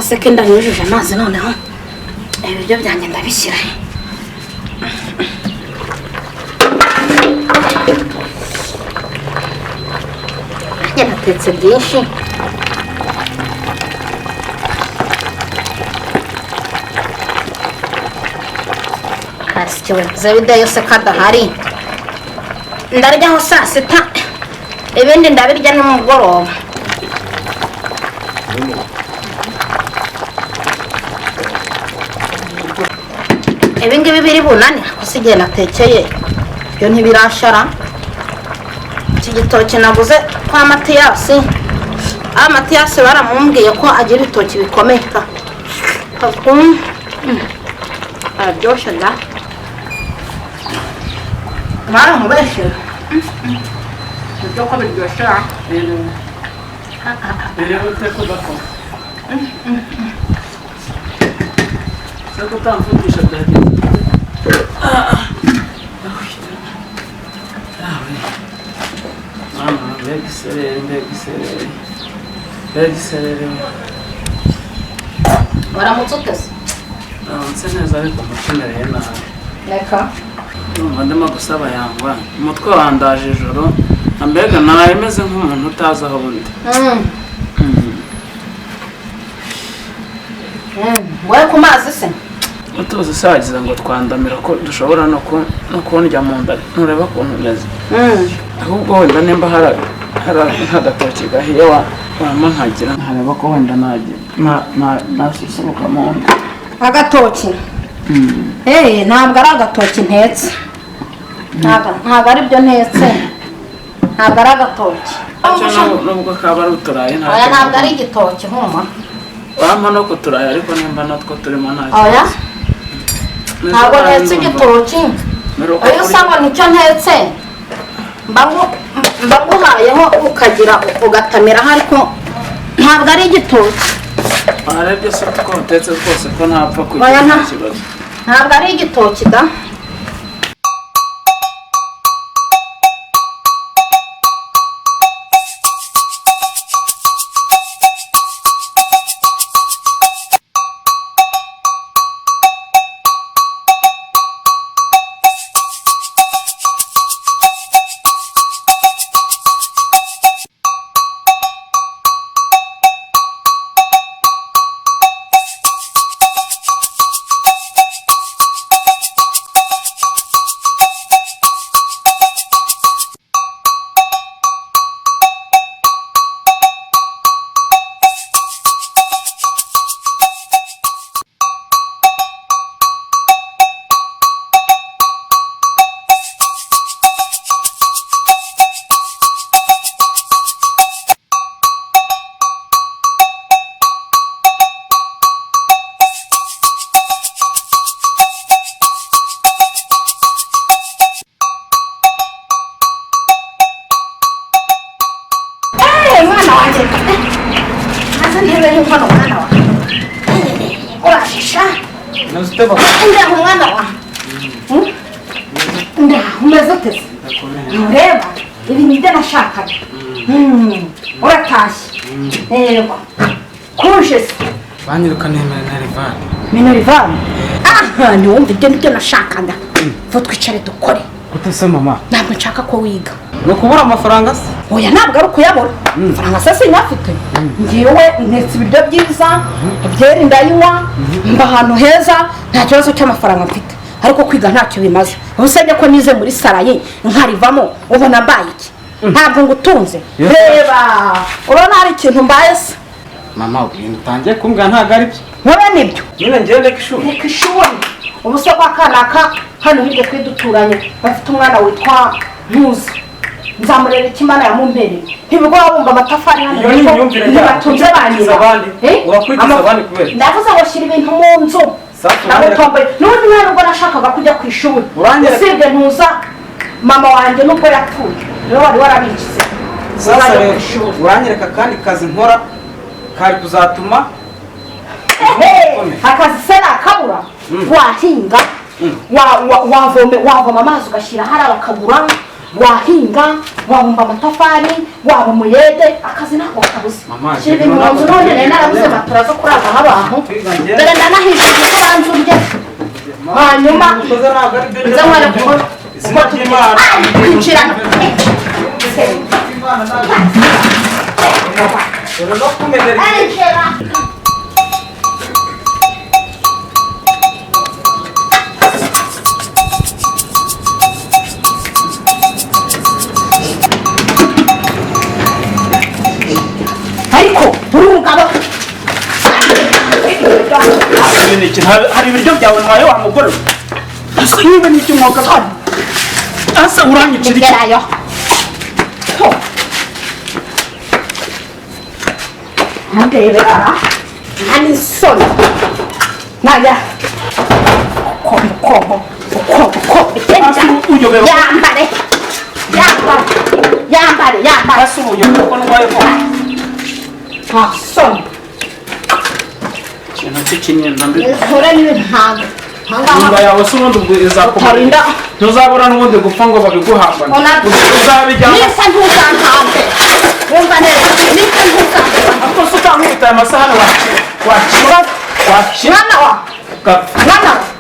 Aseke ndanyujije amazi noneho ibiryo byanjye ndabishyira. Nanjye natetse byinshi. Kasikiwe Zebideyo se kadahari. Ndaryaho saa sita, ibindi ndabirya nimugoroba. Ibi ngibi biri bunani kuko igihe natekeye byo ntibirashara. Iki gitoki naguze kwa Matiyasi, Matiyasi baramumbwiye ko agira ibitoki bikomeye. Araryoshye da, baramubeshye ibyo ko biryoshye. Waramutse uteze? Naramutse neza ariko umukenereye nabi. Reka. Ndumva ndimo gusaba yangwa umutwe wandaje ijoro, mbega nawe meze nk'umuntu utazi aho undi. Wowe ku mazi se? Utuzi sagiza ngo twandamira ko dushobora no kundya mu nda, ntureba ukuntu meze. Ahubwo wenda nimba hari nk'agatoki gahiye wampa nkagira nkareba ko wenda nasusuruka mu nda. Agatoki? Ntabwo ari agatoki ntetse. Ntabwo ari byo ntetse. Ntabwo ari agatoki. Nubwo kaba ari uturayi ntabwo. Ntabwo ari igitoki humura. Wampa no kuturayi ariko nimba natwo turimo nta kibazo. Oya. Ntabwo ntetse igitoki. Iyo usanga nicyo ntetse mba nguhayeho ukagira ugatamiraho ariko ntabwo ari igitoki. Warebye se uko utetse rwose ko ntapfa kugira ikibazo. Ntabwo ari igitoki da. Ureba ibi nibyo nashakaga. Uratashye. Yego. Kuje se. Banyirukaniye Minerval. Minerval? Ah, ntiwumva ibyo nibyo nashakaga. Vuba twicare dukore. Gute se mama? Ntabwo nshaka ko wiga. Ni ukubura amafaranga se? Oya ntabwo ari ukuyabura. Amafaranga se sinyafite. Ngewe ntetse ibiryo byiza, byeri ndayinywa, mba ahantu heza, nta kibazo cy'amafaranga mfite. Ariko kwiga ntacyo bimaze. Ubusabye ko nize muri saraye nkarivamo ubona mbaye iki? Ntabwo ngutunze. Reba, urabona hari ikintu mbaye se? Mama, ibintu utangiye kumbwira ntabwo ari byo. Wowe nibyo. Nyine ngewe reka ishuri. Reka ishuri. Ubuse kwa kanaka hano hirya twe duturanye bafite umwana witwa Ntuzi. Nzamurera iki Imana yamumpereye. Ntibigo wabumba amatafari hano. Iyo ni imyumvire yawe. Ntibatunze ba nyina. Urakurikiza abandi kubera. Ndavuze ngo shyira ibintu mu nzu. Nagutomboye. N'ubundi mwana ubwo nashakaga kujya ku ishuri. Usibye Ntuza mama wanjye nubwo yapfuye. Niwe wari warabikize. Sasa uranyereka kandi kazi nkora kari kuzatuma akazi se nakabura. Wahinga wavoma amazi ugashyira hariya bakagura. Wahinga, wabumba amatafari, waba umuyede, akazi ntabwo kabuze. Mama, Shyira ibintu mu nzu none nari narabuze matora zo kuraraho abantu. Kwiga njye- Dore ndanahishije ko banza urye, hanyuma Ukoze ntabwo ari byo. nze nkwereke uko Izina ry'Imana. kwinjirana. Imana ntabwo. Dore no kumenera. Arinjira. Ariko uri umugabo. Hari ibiryo byawe ntwaye wa mugore we? Ese niba ni iby'umwuga, asa uranyicira iki? Gerayo. Ndebera nta n'isoni naya uko uko uko uko bigenda. Asa uyobewe. Yambare, yambare, yambare, yambare. Asa ubuyobe ko ndwaye ko. Nta soni. Ikintu cy'ikinyenda mbi. Hure n'ibintanga. Inda yawe se ubundi ubwo izakumara? Utarinda. Ntuzabura n'ubundi gupfa ngo babiguhambane. Uzabijyana. Nisa ntuzantambe, wumva neza, nisa ntuzantambe. Ariko se utankubita aya masahani, wakira wakira wakira. Mwana wa Gapfa. Mwana wa.